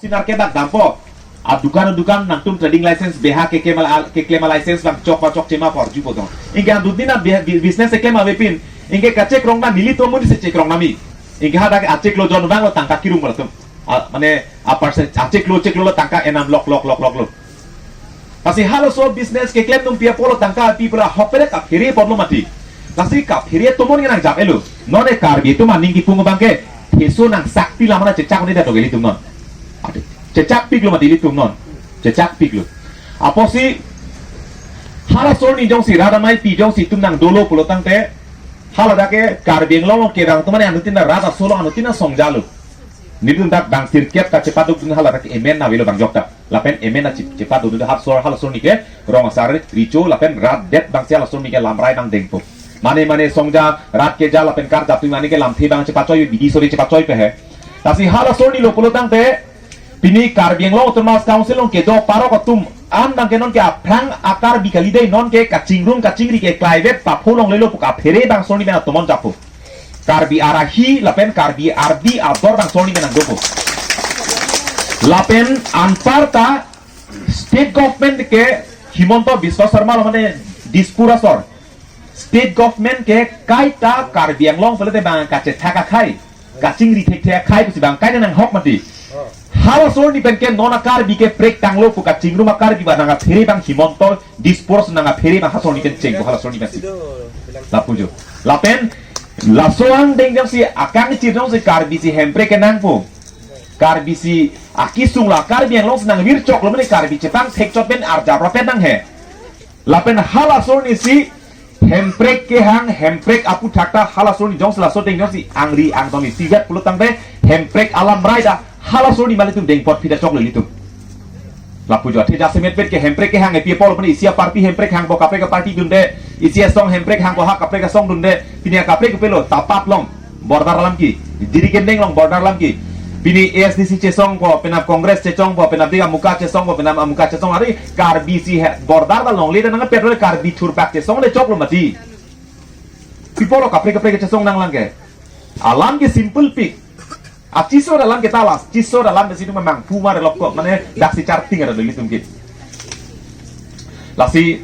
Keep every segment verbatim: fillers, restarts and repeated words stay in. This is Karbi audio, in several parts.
Sinar ke dak dampo. A dukan dukan nangtum trading license beha keklem al-, keklem a-license bang chok pachok chema porju bodong. Ingke adut nina be-, bi-, business keklem avepin. Ingke kachekrong na nelitum amonit si chekrong nami. Ingke hadak achiklo jon vanglo tangka kirung latum. A, mane a percent achiklo chiklo lo tangka enam lok lok lok lok lo. Lasi halaso business keklem nung pi apotlo tangka pi pura hok pele kaphere apotlo mati. Lasi kaphere atum non nang jap-etlo. Non e Karbi atum aning kipung abangke theso nang sakpi lam mana chechak ni dato ke ilitum non. Ade, chechakpiklo mati ilitum non. Chechakpiklo. Apotsi halaso arni jongsi rat ameipi jongsi itum nang dolo pulo tangte, haladak ke Karbi Anglong along kerang atum mane anuttin rat asolo anuttin songja lo. Nelitum dak bang sirkep kachepaduk dun haladak ke amen na avelo bang jokta. Lapen amen na chep-, chepaduk dun hapsor halaso arni ke rong asar richo lapen rat det bangsi halaso arni ke lamrai bang dengpo. Mane mane songja rat keja lapen karjap tui mane ke lamthe bang chepachoi bidi sori chepachoi pehe. Lasi halaso arni lo pulo tangte pini Karbi Anglong Autonomous Council along kedo parok atum an bangke non ke aphrang a-Karbi kali dei, non ke kachingrum kachingri ke klaivet papho longlelo pu kaphere bang soni bang atum on japo. Karbi arahi lapen Karbi ardi ador bang soni bang dopo. Lapen anparta state government ke Himanta Biswa Sarma lo mane Dispur asor. State government ke kaita Karbi Anglong pulote bang kachethak akhei, kachingri thekthe akhei pusi bang kaita nanghok mati. Halaso arni pen ke non a-Karbi ke prek tanglo pu kachingrum a-Karbi ba nang aphere bang Himanta Dispur nang aphere bang halaso arni pen chengpo halaso arni pen si. Lapu jo. Lapen laso angdeng jongsi akangchir jongsi Karbi si Hemprek kenangpo. Karbi si akesung la Karbi Anglong si nang virchok lo mane Karbi chepangthekchot pen arjap ra pen nanghe. Lapen halaso arni si Hemprek kehang, Hemprek aputhak ta halaso arni jongsi laso deng jongsi angri angtong isivet pulo tangte Hemprek alamrai ta halaso arni malitum dengpot phida choklo ilitum. Lapu jo athe jasemetpet ke Hemprek kehang epi apotlo pini isi a-party Hemprek hangpo kaprek a-party dunde, isi asong Hemprek hangpo ha kaprek asong dunde, pini a kaprek pelo tapat long. Border alam ke, jiri kendeng long border alam ke. Pini A S D C chesongpo, penap Congress chesongpo, penap dika muka chesongpo, penap amuka chesong ari Karbi si he, border ta longle ta nang petrol Karbi thurpak chesong le choklo mati. Pi apotlo kaprek kaprek chesong nanglang ke. Alam ke simple pik. Achiso alam ke talas, chiso alam ke situ memang pumar lokko, mane daksi charting ada dulu tum ke. Lasi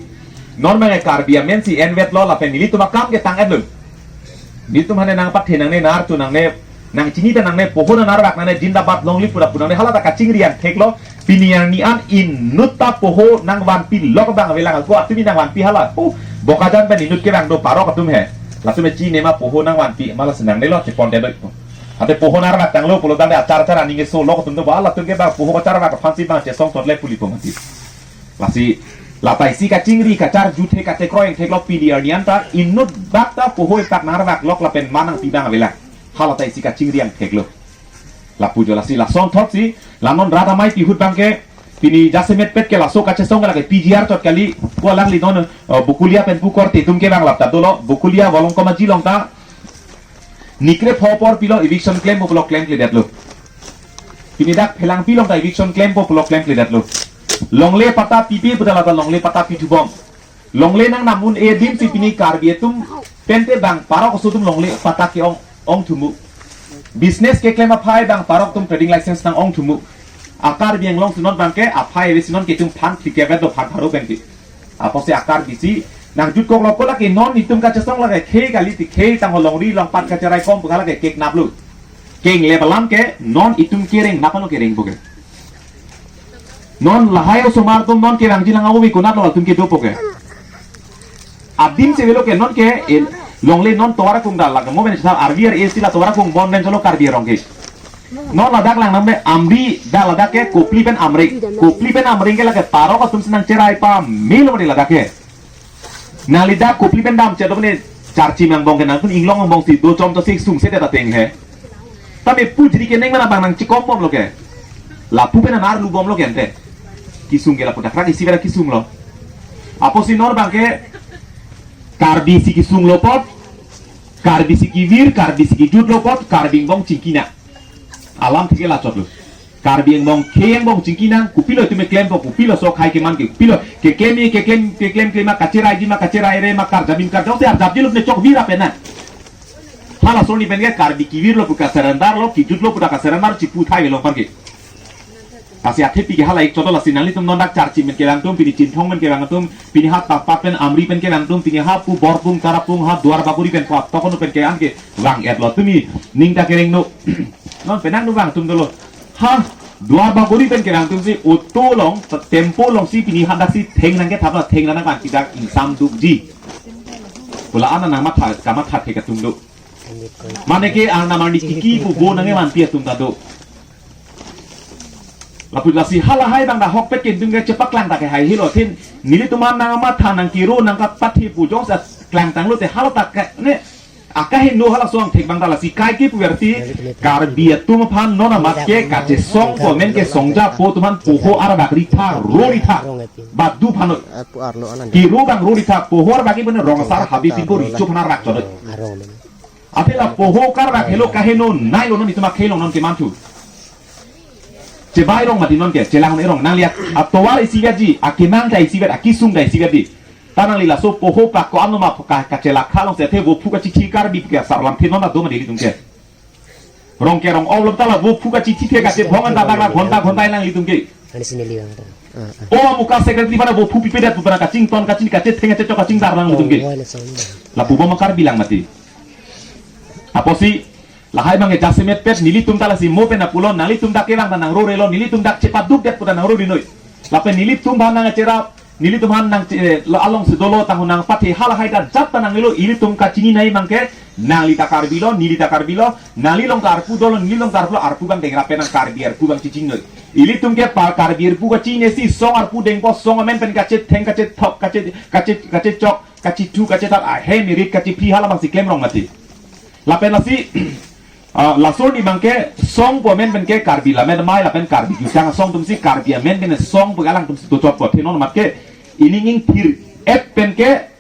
non mane Karbi amen si envetlo lapen ilitum akam ke tang-etlo. Nelitum hane nangpathe nangne, nang-arju nangne, nangchini ta nangne, poho nang-arvak nangne, jindabad longle pura pura nangne, hala ta kachingri angtheklo, pini arni an inut ta poho nangvanpi lok bang avelang, ako atumi nangvanpi hala. Uh, Bokajan pen inut ke bang do parok atum he. Latum e chini ma poho nangvanpi, mala senang nelo, chepon te do. Ate poho nang-arvak tanglo pulo tangte achar achar aning keso lok atum do ba latum ke bang poho kacharvak aphansi bang chesong totle puli po mati. Lasi lata isi kachingri kacharju thek kachekroi angtheklo pini arni an ta inut bak ta poho epak nang-arvak lok lapen ma nangpi bang avelang. Hala ta isi kachingri angtheklo. Lapu jo lasi lason thotsi la non rat ameipi ahut bangke pini jasemetpet ke laso kachesong lake P G R chot kali ko alangli non, eh, Bokolia pen pu korte atum ke bang lap ta dolo Bokolia Volongkom Aji along ta nikre pho apor pilo eviction klempo pulo klemkledetlo. Pini dak Phelangpi along ta eviction klempo pulo klemkledetlo. Longle patta pipe pu ta lata longle patta pithu bom. Longle nangnam un-e adim si pini Karbi atum pente bang parok aso atum longle patta ke-ong, ong thumu. Business keklem aphai bang parok atum trading license nang-ong thumu. A-Karbi Anglong si non bangke aphai ave si non ke itum phan phlikep do phan pharo pen ke. Apotsi a-Karbi si nangjutkoklo ko lake non itum kachesong lake khei kali ti khei tang holongri longpat kacherai kom pu lake keknaplo. Kengle alam ke non itum kereng napa no kerengpo ke. Non lahai osomar atum non kevangji lang awi konatlo atum kedopo ke. Adim si avelo ke non ke, eh, longle non tovar akung dal lake mo ben sa R V R A C la tovar akung bon ben cholo Karbi arong ke. Non ladak lang nambe Amri dak ladak ke Kopili pen Amreng. Kopili pen Amreng ke lake parok atum si nangcherai pamelo mati ladak ke. Nangli dak Kopili pen damchet do mane charchi mangbong ke nangtum inglong angbong si do chom to si sungse det ateng he. Tame pu jiri keneng mana bang nangchikom bomlo ke. Lapu pen nang-arlu bomlo ke ante. Kesung ke lapu dak rak isi bera kesunglo. Apotsi non bangke Karbi si kesunglo apot, Karbi si kevir, Karbi si kejutlo apot, Karbi angbong chingki nang. Alam thike lachotlo. Karbi angbong khei angbong chingki nang, kopilo itum keklempo, kopilo sok hai keman ke, kopilo keklem e, keklem, keklem, klem ma, kacheraiji ma, kacheraire ma, karjapji ma, karjapji lo ne chokvir ape nang. Halaso arni pen ke Karbi kevirlo pu kasurrenderlo, kejutlo pu ta kasurrender chipu thai velong pan ke. Lasi athepi ke hala ik chodol, lasi nanglitum non dak Charchi pen kevang atum, pini Chinthong pen kevang atum, pini ha Tapat pen Amri pen kevang atum, pini ha pu Borpung Tarapung ha Duarbagori pen ko Tokon pen ke anke vang-etlo, tumi ning ta kereng no. Non penang no vang atum dolo. Ha Duarbagori pen kevang atum si auto along, tempo along si pini hadak si theng nangkethap la, theng nangkevang kidak ingsam dukji pu la-an nangmatha kamatha thek atum do. Mane ke arnam arni kiki pu bo nangkevanpi atum ta do. Lapu lasi halahai abang dak ahokpet ke dungke chepaklang ta ke hai helo, thin nelitum an nangmatha nangkiro nangkapathe pu jongsi klangtanglo te halo ta ke ne akaheno halaso angthek abang ta, lasi kaike puverti Karbi atum aphan non amat ke kachesongpo amen ke songjapo atum aphan poho arbak ritha, ro ritha. Badu phano Apu arlo anan. Kiro abang ro ritha, poho arbak ke pune rong asar habe pinpo richo aphan arbak chodot. Arong men. Athe la poho karbak helo kaheno nailo, non itum akhei along non kemanthu. Chebai rong mati non ke, chelang erong nangli atovar isivetji, akemang ta isivet, akesung ta isivetji. Ta nangli laso poho pak ko-an ma ka, kachelak khalong si athe vophu kachithi Karbi ke asar lamthe non ado ma dili tum ke. Rong ke rong-ong lo ta la vophu kachithi the kachebhong an ta dak ghonta ghonta nanglitum ke. Ani sini liwang ta. Ah, ah. O amuka secretary pada vophu pipedet pu pada kachington kaching kachetheng kachechok kachingdar nanglitum ke. Oh, wala song. Lapu bom Karbi lang mati. Apotsi lahai abang ke jasemet pet nelitum ta lasi mo pen apulo, nanglitum dak kevang ta nangrorelo, nelitum dak chepadukdet pu ta nangrori noi. Lapen nelitum aphan nangcherap, nelitum aphan nang che-, eh, lo alongsi dolo tangho nangpathe halahai ta jat ta nangnelo, ilitum kachinine abang ke nangli ta Karbi lo, neli ta Karbi lo, nangli along ta arpu dolo, neli along ta arpu lo, arpu abang dengrap pen nang Karbi arpu abang chechini noi. Ilitum ke pa Karbi arpu kachini si song arpu dengpo, song amen pen kachetheng kachethok kache kache kachechok kachethu kachetat ahem irit kachephi hala abang si klem rong mati. Lapen lasi ah, laso arni abang ke song pu amen pen ke Karbi Lammet Amei lapen Karbi Jutang Asong atum si Karbi amen pen song pu alangtum si dochotpo, athe non amat ke ining ingthir-et pen ke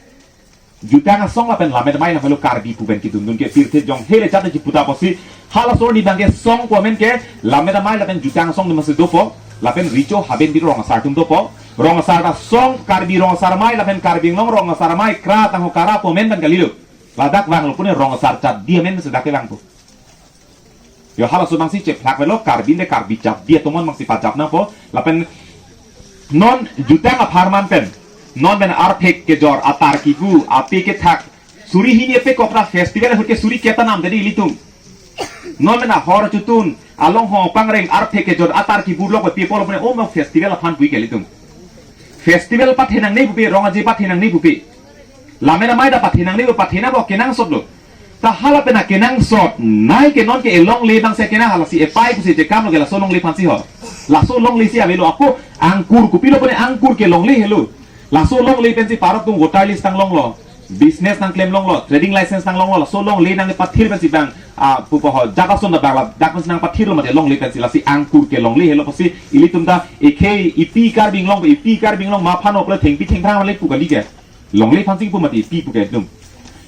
Jutang Asong lapen Lammet Amei lapen lo Karbi pu pen kedundun ke pirthe jong hele jat chiputa apotsi halaso arni abang ke song pu amen ke Lammet Amei lapen Jutang Asong atum si dopo, lapen richo haben di rong asar atum dopo, rong asar ta song Karbi rong asar amei lapen Karbi Anglong rong asar amei kra tangho kara pu amen pen kalilo. Ladak vanglo pune rong asar chat di amen si dak kevangpo. Yo halaso abang si chephlak velo, Karbi ne Karbi chap di atomon abang si pachap nangpo, lapen non Jutang apharman pen, non pen arphek kejor, atar kipu, ape kethak, suri hini ape kokra festival ahut ke suri keta nam tadi ilitum. Non pen ahor chutun, along ho pangreng arphek kejor, atar kipu lok pi polo pune om festival aphan pui ke ilitum. Festival pathenangne pupe, rong aje pathenangne pupe. Lammet Amei ta pathenangne lo, pathenangpo kenangsot lo. Ta hala pen akenangsot, nai ke non ke elongle abang si kenang, halasi epai pusi chekam lo ke laso longle aphan si ho. Laso longle si avelo ako angkur kopilo pune angkur ke longle helo. Laso longle pen si parok atum voter list nanglonglo, business nangklem longlo, trading license nanglonglo, laso longle nangpathir pen si abang, ah, pupo ho, jat ason ta abang ladak pen si nangpathirlo mate longle pen si, lasi angkur ke longle helo apotsi ilitum ta ekhei ipi Karbi Anglong, ipi Karbi Anglong ma phano pule thengpi thengphrang le pu kali ke. Longle aphan si pu mati ipi pu ke atum.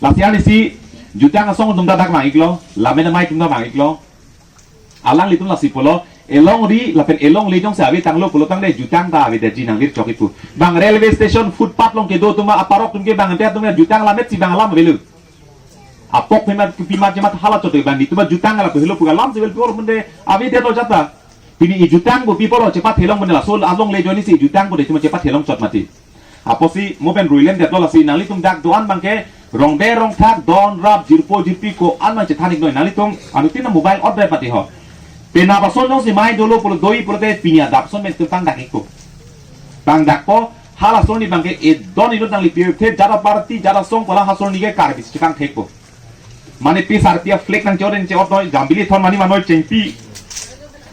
Lasi arni si Jutang Asong atum ta dak vang-iklo, Lammet Amei atum ta vang-iklo. Alanglitum lasi pulo, elongri lapen elongle jongsi avetanglo pulo tangte jutang ta avedetji nangvirchok-ik pu. Bang railway station footpath along kedo atum aparok atum ke bang ante atum ke jutang lammet si bang alam avelo. Apok pima pima jemat hala chot bang di atum jutang lapu helo pu alam si vel pu or munde avedetlo jat ta. Pini ijutang pu pi polo chepathelong pune laso alongle ajoine si ijutang pu de chuma chepathelong chot mati. Apotsi mo pen ruilemdetlo, lasi nanglitum dak do-an abang ke rongbe rongthak don rap jirpo jirpi ko-an abang chethan-ik noi, nanglitum anuttin mobile ot dai pati ho. Penap ason jongsi mei dolo pulo doi pulote pini adap ason pen tum pangdak-ikpo. Pangdakpo, halaso arni abang ke edon inut nangli pirthe jat aparty jat asong pu la halaso arni ke Karbi si chepangthekpo. Mane P S R P a-flag nangchot nangchot noi, jambili thon mani manoi chengpi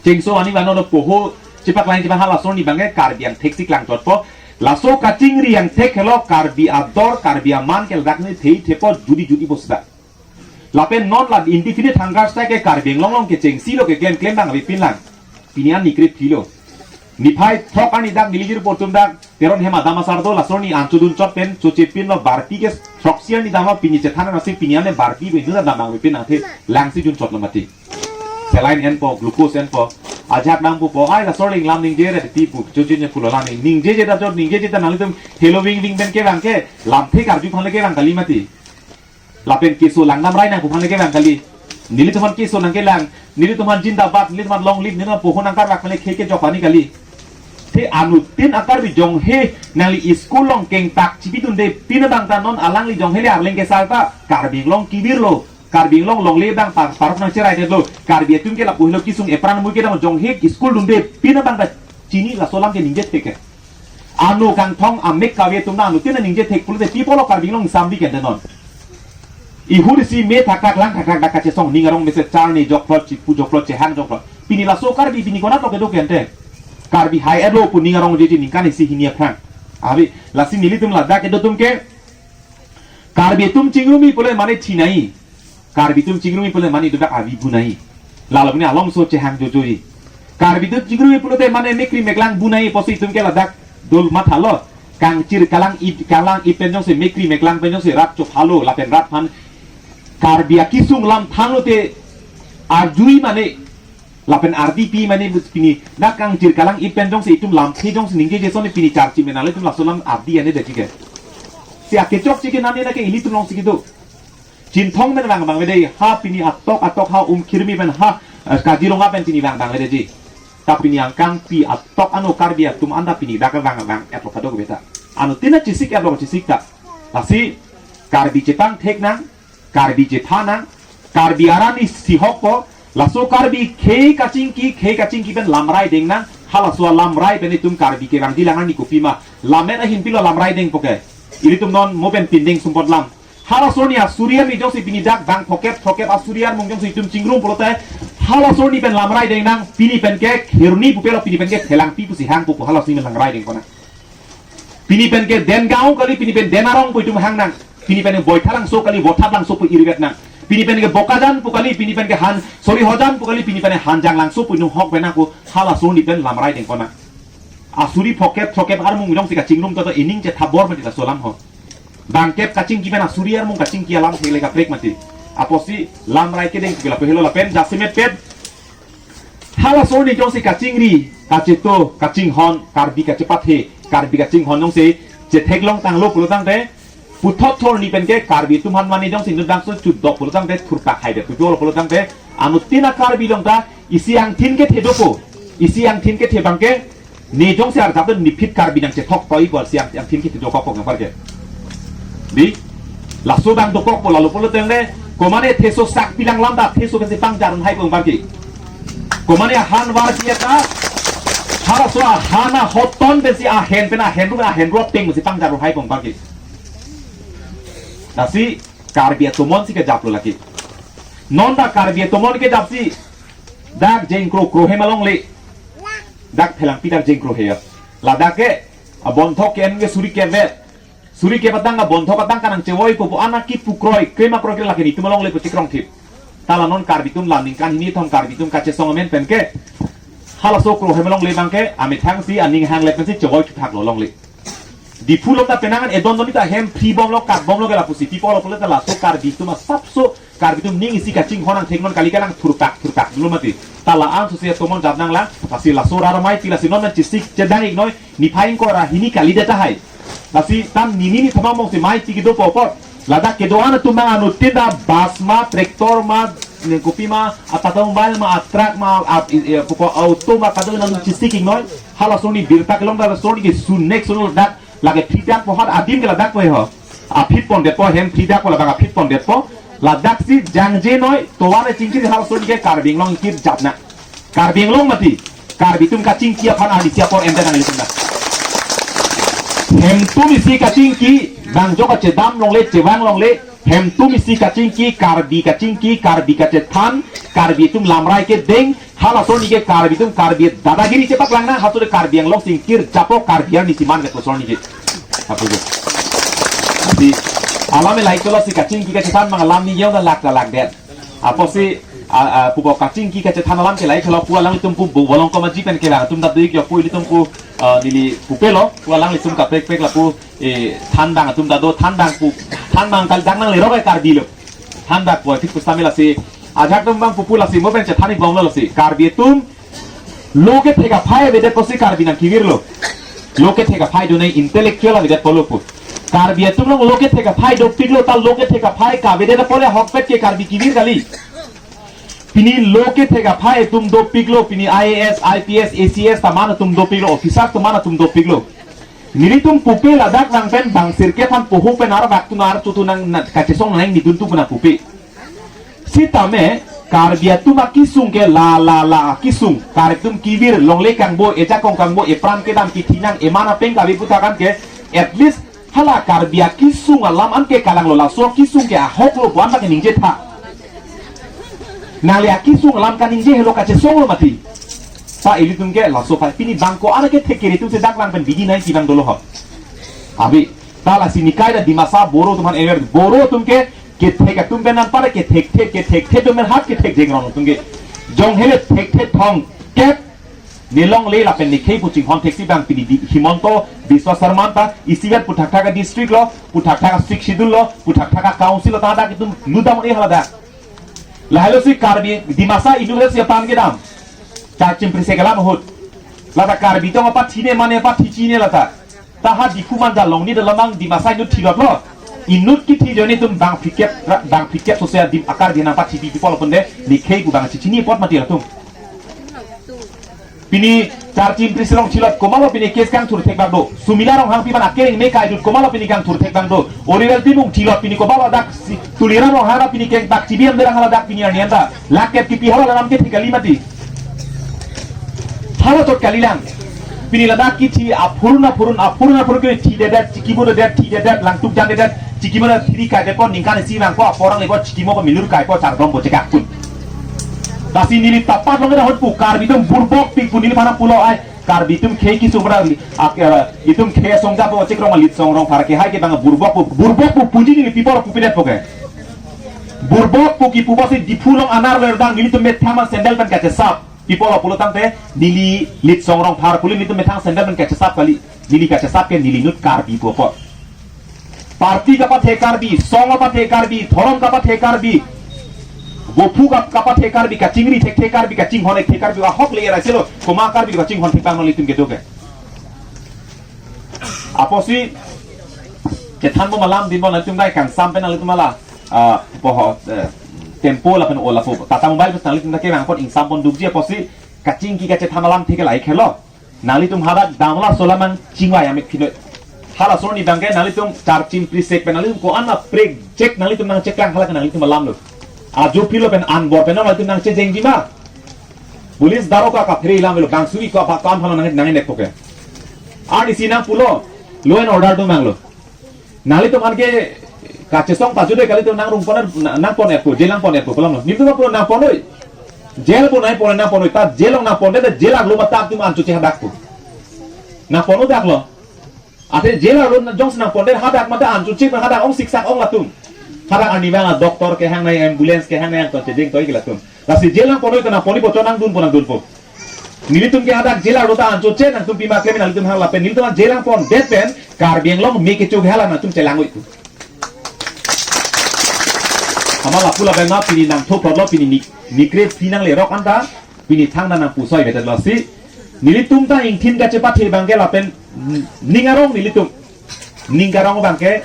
chengso mani mano no poho chepaklangji abang halaso arni abang ke Karbi angthek si klangchotpo. Laso kachingri angthek helo Karbi ador Karbi aman ke ladak ne thei thepo judi judi bosda. Lapen non la indefinite hunger strike ke Karbi Anglong along kechengsi lo keklem klem abang avepinlang. Pini an nikre philo. Niphai throk arni dak neli jirpo atum dak Teron hem adam asar do, laso arni an chodun chot pen chochepinlo, barpi ke throksi arni dam, pini chethan nasi pini an barpi be nura dam avepin athe langsi junchotlo mati. Saline enpo, glucose enpo, ajak dampo po, ai laso arni lam ningje re pi pu, chochine pulo la ning, ningjeje ta chot, ningjeje ta nanglitum helo ving ving pen kevang ke, lamthe karju aphan le kevang kali mati. Lapen keso langdam rai nang pu aphan le kevang kali. Nelitum aphan keso nangkelang, nelitum aphan jindabad, nelitum aphan long live, nelitum aphan pohon angkar lak mele khei kejok pani kali. Te anuttin a-Karbi jongsi nangli school along kengtak chibidunde pin abang ta non alangli jongsi le arleng kesar ta Karbi Anglong kevirlo. Karbi Anglong longle abang par parok nangcheraidetlo. Karbi atum ke lapu helo kesung epran mui kedam jongsi school dunde pin abang ta chini laso alam ke ningje thek ke. Ano kangthong amek kave atum na anuttin ningje thek pulote pi apotlo Karbi Anglong sambi ke de non. Ihur isi me thakthak lang thakthak dak kachesong ning arong mesen charni jokplot chipu jokplot chehang jokplot. Pini laso Karbi pini konatlo kedo ke ante. Karbi hai-etlo pu ning arong jeje ningkan isi hini aphrang. Abi lasi nelitum ladak kedo atum ke Karbi atum chingrumi pule mane thinai. Karbi atum chingrumi pule mane dodak avi bunai. Lalo mane alongso chehang jojoji. Karbi atum chingrumi pulote mane mekri meklang bunai pusi itum ke ladak dol mathalo. Kangchir kalang ip kalang ip pen jongsi mekri meklang pen jongsi rat chophalo lapen rat aphan Karbi akesung lam thanglote arjui mane lapen ardi pi mane pini dak kangchir kalang ip pen jongsi itum lamthe jongsi ningje jason pini charchi menang le itum laso alam ardi ane dachike. Si akechok chike nane nake ilitum alongsi kedo. Chinthong men vang vang vede ha pini atok atok ha Umkhirmi pen ha eh, Kaziranga pen pini vang vang vedeji. Ta pini angkang pi atok ano Karbi atum anta pini dak vang vang-etlo kadokave ta. Anuttin chesik-etlo chesik ta. Lasi Karbi chepangthek nang, Karbi chethan nang, Karbi arat ni sihok ko, laso Karbi khei kachingki, khei kachingki pen lamrai deng nang, halaso alamrai pen itum Karbi kevangji lang ani kopima, lammet ahin pilo lamrai dengpo ke. Ilitum non mo pen pindeng sumpot lam. Halaso arni asuri arni jongsi pini dak bang thokep thokep asuri armung jongsi itum chingrum pulote, halaso arni pen lamrai deng nang, pini pen ke khirni pupelo pini pen ke Thelangpi pusi hang pupu halaso arni pen lamrai deng kona. Pini pen ke Dengaon kali, pini pen Denarong pu itum hang nang. Pini pen ke Boithalangso kali, Bothatlangso pu irivet nang. Pini pen ke Bokajan pu kali, pini pen ke Han, sorry, Hojan pu kali, pini pen ke Hanjanglangso pu itum hok pen nang pu halaso arni pen lamrai deng kona. Asuri phokep phokep armung jongsi kachingrum toto ining chethabor mati laso alam ho. Bangkep kachingki pen asuri armung kachingki alam thele kaprek mati. Apotsi lamrai kedeng ke lapu helo lapen jasemet pet. Halaso arni jongsi kachingri, kacheto, kachinghon, Karbi kachepathe, Karbi kachinghon jongsi chetheklong tanglo pulo tangte, puthot thor arni pen ke Karbi atum aphan mane jongsi nudang so chutdok pulo tangte thurpak haidet pujol pulo tangte, anuttin a-Karbi along ta isi angthin kethe dopo, isi angthin kethe abang ke, ne jongsi arjap niphit Karbi nangchethok toi bol si ang angthin kethe dokok pong parke. Di, laso abang dokokpo lalo pulo tangte, komane theso sak pilang lam ta theso pensi pangjar un hai pong parke. Komane ahan var dia ta, halaso ahan ahoton pensi ahen pen ahen ru ahen ru peng pensi pangjar un hai pong parke. Lasi Karbi atomon si kejaplo lake. Non ta Karbi atomon kejapsi dak jengkro kro hem alongle. Dak Thelangpi dak jengkro he. Ladak ke abonthok ke en ke suri ke vet. Suri ke patang abonthok patang kanang chevoi pupu ana kipu kroi, krema kroi ke lake netum alongle pu chikrong thip. Ta la non Karbi atum la ningkan hini thom Karbi atum kachesong amen pen ke. Halaso kro hem alongle abang ke amethang si aning hang le pensi chevoi chuthaklo longle. Diphu along ta penang an edon doni ta hem phri bomlo kat bomlo ke lapusi pi apotlo pulo ta laso Karbi atum asapso Karbi atum ning isi kachinghon angthek non kali kanang thurpak thurpak dulu mati. Ta la-an susi atomon jap nanglang, lasi laso raramai pi lasi non chesik chedang iknoi, niphai ingkoi ra hini kalidet tahai. Lasi tam nini nithom among si mai tiki dopo apot. Ladak kedo-an atum abang anuttin ta bus ma, tractor ma, ne kopima, atata mobile ma, atruck ma, at, i, i, pupo auto ma, kadokave nang chesik iknoi. Halaso arni birta kelong ta laso arni kesun next sun ladak lake phridakpo hat adim ke ladakpo ho. Aphit pondetpo hem phridakpo labang aphit pondetpo. Ladak si jangje noi tovar chingkir halaso arni ke Karbi Anglong kir jap nang. Karbi Anglong mati. Karbi atum kachingki aphan arnisi apor ente nang ilitum na. Hemtum isi kachingki bang jok kachedam longle chevang longle. Hemtum isi kachingki Karbi kachingki Karbi kachethan Karbi atum lamrai kedeng halaso arni ke Karbi atum Karbi dadagiri chepaklang nang halaso arni Karbi Anglong singkir japo Karbi arnisi man ke laso arni ke. Apo ke. Di alam lahai cholo si kachingki kachethan mang alam ni yong da lak da lak det. Apotsi a, a, pupo kachingki kachethan alam ke lahai cholo pu alanglitum pu bu bolong komaji pen ke lang atum da dui kyo pu ilitum pu a, neli pupelo pu alanglitum kaprek prek lapu e than bang atum ta do than bang pu than bang kal dang nanglerok ke Karbi lo. Than bang pu thik pustamil asi ajak atum bang pupu lasi mo pen chethan ik bomlo lasi Karbi atum lo kethek aphai avedetpo si Karbi nang kevirlo. Lo kethek aphai do nai intellectual avedetpo lo pu. Karbi atum along lo kethek aphai dopiklo ta lo kethek aphai kavedetpo le ahokpet ke Karbi kevir kali. Pini lo kethek aphai atum dopiklo, pini I A S, I P S, A C S ta man atum dopiklo, officer ta man atum dopiklo. Nelitum pupe ladak nang pen bang sirkep aphan pohuk pen arvak tu nar tutu nang na-, kachesong nang nidun tu puna pupe. Sitame Karbi atum akisung ke la la la akisung. Karbi atum kevir longle kangboi, ejakong kangboi, epran kedam kithi nang, eman apeng kabi puthakan ke at least hala Karbi akisung alam anke kalanglo, laso akisung ke ahok lo pu an ta keningje tha. Nangli akisung alam kaningje helo kachesong lo mati. Ta ilitum ke laso pai pini bang ko-an kethek kere atum si dak lang pen bidi nai si bang dolo ho. Abi, ta lasi nikai ta Dimasa Boro atum aphan aware, Boro atum ke kethek atum pen nang pare kethek thek, kethek thek atum pen hat kethek jengrong atum ke. Jong hele thek thek thong kep, nelongle lapen nikhei pu chinghon theksi bang pini di Himanta Biswa Sarma ta isivet puthakthak a-district lo, puthakthak a-sixth schedule lo, puthakthak a-council lo, ta dak itum ludam e hala dak. Lahelo si Karbi Dimasa inut si pan kedam. Charchim Prisek alam ahut. Lata Karbi tong apathi ne mane apathi chine lata. Ta ha Diphu manja longni da lamang Dimasa inut thilot lo. Inut kithi joni tum bang phikep ra-, bang phikep sose adim akar dinang pathi pi people pun de nikhei pu bang chichini apot mati latum. Pini Charchim Prisek along thilot komatlo pini case kangthur thek bang do. Sumila Ronghangpi aphan akereng me kaidut komatlo pini kangthur thek bang do. Oriwel Timung thilot pini komatlo dak si Tuliram Ronghang pini keng tak chibiam derang hala dak pini arni anta. Lak kep kipi hala lam kethek kali mati. Hala chot kali lang. Pini ladak kithi aphurun aphurun aphurun aphurun kithi dedet, chikimo dedet, thi dedet, langtuk jan dedet, chikimo dedet, thiri kai depo ningkan isi nangpo aporang lepo chikimo ko milur kaipo chardom po chekak pun. Lasi neli tapat long dah hot pu Karbi atum burbok pik pu neliphan pulo ai. Karbi atum khei kisung ra li, ak, eh, itum khei songja po chekrong Litsong Rongphar ke hai ke bang burbok pu, burbok pu puji neli people pupidet po ke. Burbok pu kipu basi Diphu along anar lerdang nelitum methang ma sandal pen kachesap. People pulo tangte neli Litsong Rongphar pulo nelitum methang sandal pen kachesap kali. Neli kachesap ke neli inut Karbi pu apot. Party kapathe Karbi, song kapathe Karbi, dhorom kapathe Karbi, bophu kap-, kapathe Karbi, kachingri thekthe Karbi, kachinghon thekthe Karbi, ahok le era selo, koma Karbi kachinghon thek bang nelitum kedo ke. Apotsi, chethan mo malam din mo nangtum dai kangsam pen nangtum hala, ah, poho, eh, tempo lapen ola po. Tata Mobile bes nangtum ta kevang apot ingsam pon dukji apotsi, kachingki kachethan alam thik lahai khelo. Nanglitum hadak damla solamang chingvai amik phino. Hala sorni bangke nanglitum Charchim Prisek pen nanglitum ko-an aprek jek nanglitum nangcheklang hala ke nanglitum alam lo. Ajo philo pen anbor pen nanglitum nangchejeng jima. Police daroga kaphere ilam lo bang suri ko apa kam hala nang nangnek poke. Arnisi nangpulo law and order do manglo. Nanglitum anke kachesong pajude kalitum nangrung pon na-, nangpon epo, jail nangpon epo, pulo. Nelitum pulo nangpon noi. Jail pon nangpon nangpon noi. Ta jail along nangponde, ta jail arlo mata atum ancho che hadak pu. Nangpon noi dak lo. Ate jail arlo na jongsi nangponde hadak mata ancho che hadak ong siksak ong latum. Hadak arni bang a doctor kehang nai, ambulance kehang nai, angton chejeng toi ke latum. Lasi jail nangpon noi ta nangpon noi bocho nangdun po nangdun po. Nelitum ke hadak jail arlo ta ancho che nangtum pima klem nanglitum hang lapen nelitum jail nangpondet pen Karbi Anglong me kecho ke hala nangtum chelang oi tu. Amat lapu labang ma pini nangtho plot lo pini nik-, nikre phi nanglerok anta pini thangta nangpusoi betet lo si. Nelitum ta ingthin kachepathe bangke lapen ning arong nelitum. Ning karong bangke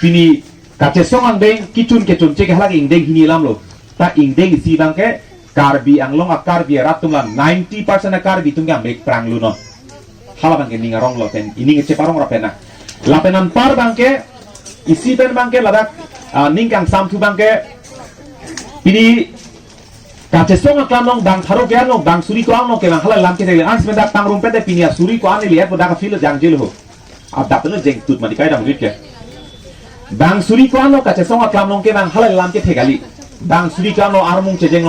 pini kachesong angdeng kichun kechun che ke hala ke ingdeng hini alam lo. Ta ingdeng isi bangke Karbi Anglong a Karbi arat atum la ninety percent a Karbi atum ke amek prang lo non. Hala bangke ning arong lo pen, ining cheparong ra pen na. Lapen anpar bangke, isi pen bangke ladak, ah, ning kangsam thu bangke, pini kachesong aklam along bang pharo ke along, bang suri ko-an along ke bang hala lam kethek le, an semendak tangrum pete pini a suri ko-an le, pu dak a feel jang jail ho. Adap no jeng tut mati kai dam rit ke. Bang suri ko-an along kachesong aklam along ke bang hala lam kethek kali. Bang suri ko-an along armung chejeng